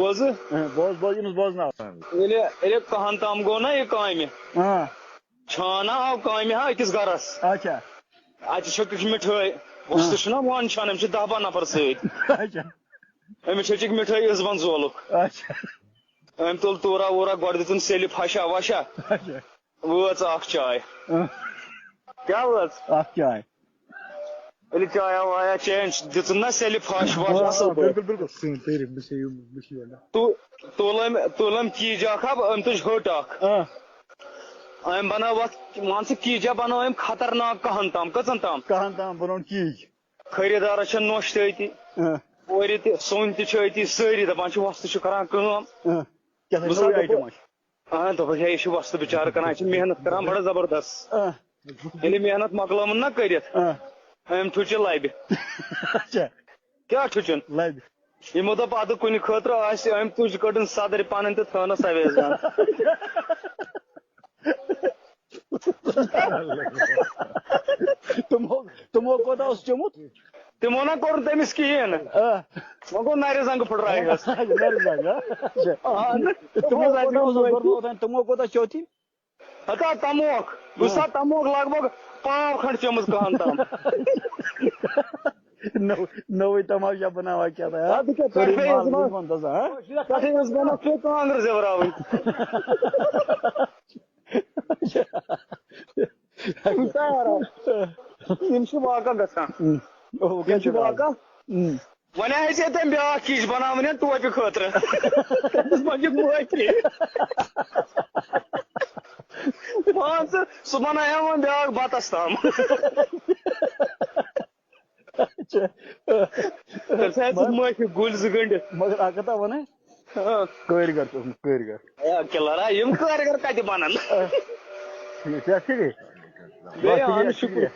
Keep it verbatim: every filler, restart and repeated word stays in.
بوزٕ۔ اۭں، بوز بوز ییٚمِس بوزناو۔ ییٚلہِ ییٚلہِ کہن تام گوٚو نا یہِ کامہِ، اۭں۔ چھان آو کامہِ ہا أکِس گرس۔ اچھا۔ اتہِ چھِ چھٔکِس مِٹھٲے۔ وۄستہٕ چھُنہ وان چھان، أمِس چھِ دَہ باہ نفر سۭتۍ۔ اچھا۔ أمِس چھٔچِکھ مِٹھٲے ٲسبن زولُک۔ اچھا۔ أمۍ تُل توٗرا ووٗرا، گۄڈٕ دِتُن سیٚلہِ پھش آ وش آ۔ اچھا۔ وٲژ اکھ چاے۔ اۭں۔ کیٛاہ وٲژ؟ اکھ چاے۔ ییٚلہِ چایا وایا چینج دِژٕن نا سیٚلہِ پھش وش آ، اصٕل آ، پٲٹھۍ۔ بِلکُل، بِلکُل۔ سٲنۍ تعریٖف، بہٕ چھُس یہِ، بہٕ چھُس یہِ۔ تو-، تُل أمۍ، تُل أمۍ کیٖجا اکھ ہا، أمۍ تُج ۂٹ اکھ۔ آ۔ أمۍ بنٲو اَتھ، مان ژٕ، کیٖجا بنٲو أمۍ خطرناک کہن تام۔ کٔژن تام؟ کہن تام بنووُن کیٖج۔ خریٖدارس چھےٚ نوٚش تہِ أتی، آ۔ کورِ تہِ، سوٚن تہِ چھُ أتی، سٲری دپان چھِ، وۄستہٕ چھُ کران کٲم۔ آ۔ کیٛاہ سا بہٕ نٔوٕے سا item دپہٕ، آسہِ؟ آ، دوٚپُکھ، ہے، یہِ چھُ وۄستہٕ بِچارٕ کران، یہِ چھُ محنت کران بڑٕ زبردست۔ آ۔ ییٚلہِ محنت مۄکلٲوٕن نا کٔرِتھ، آ۔ أمۍ ٹھُچہِ لبہِ۔ اچھا۔ کیٛاہ ٹھُچُن؟ لبہِ۔ یِمو دوٚپ، اَدٕ کُنہِ خٲطرٕ آسہِ أمۍ تُج کٔڑٕن صدرِ پنٕنۍ تہٕ تھٲونس اویزان۔ تِمو، تِمو کوتاہ اوس چوٚمُت؟ تِمو نا کوٚر نہٕ تٔمِس کِہیٖنۍ۔ آ۔ وۄنۍ گوٚو نرِ زنٛگہٕ پھٕٹرایہِ حظ۔ نرِ زنٛگہٕ، آ۔ اچھا۔ آ، نہ، تِمو تِمو کوتاہ کوٚر نہٕ اوس تٔمِس گۄڈٕ کِہیٖنۍ۔ اوتام، تِمو کوتاہ چوٚو تٔمۍ؟ ہتا تموکھ، بہٕ سا تموکھ لگ بگ پاو کھنڈ چٔمٕژ کہن تام۔ نٔو-، نٔوٕے تماشا بناوان کیٛاہ تام، ہا؟ اَدٕ کیٛاہ، سٲری پٮ۪ٹھٕ مال ٲسۍ وُنہِ وَنان، وَنان، ہا؟ پٮ۪ٹھٕ ٲسۍ وَنان، ژٕ کانٛگٕر زٮ۪وراوٕنۍ۔ تارا، یِم چھِ واقعہ گژھان۔ ہُم۔ او، یِم چھِ کَتہِ واقعہ۔ ہُم۔ وۄنۍ آسہِ ہے تٔمۍ بیٛاکھ کِچ بناوٕنۍ ہا ٹوپہِ خٲطرٕ۔ تٔمِس منٛز چھِ معٲفی۔ مان ژٕ، سُہ بنایہِ ہا وۄنۍ بیٛاکھ بتس تام۔ اچھا۔ تٔمۍ سۭتۍ آسہِ مگر، معٲفی گُلۍ زٕ گٔنٛڈِتھ۔ مگر اکھ کتھا ونے، ہاں۔ کٲرۍ گر چھُ اوسمُت، کٲرۍ گر۔ اے، کِلر ہا، یِم کٲرۍ گر کتہِ بنن؟ آ۔ ٹھیٖک، صحت ٹھیٖکٕے؟ بیٚیہِ بس، شُکریہ، اہن شُکریہ۔ شُکریہ۔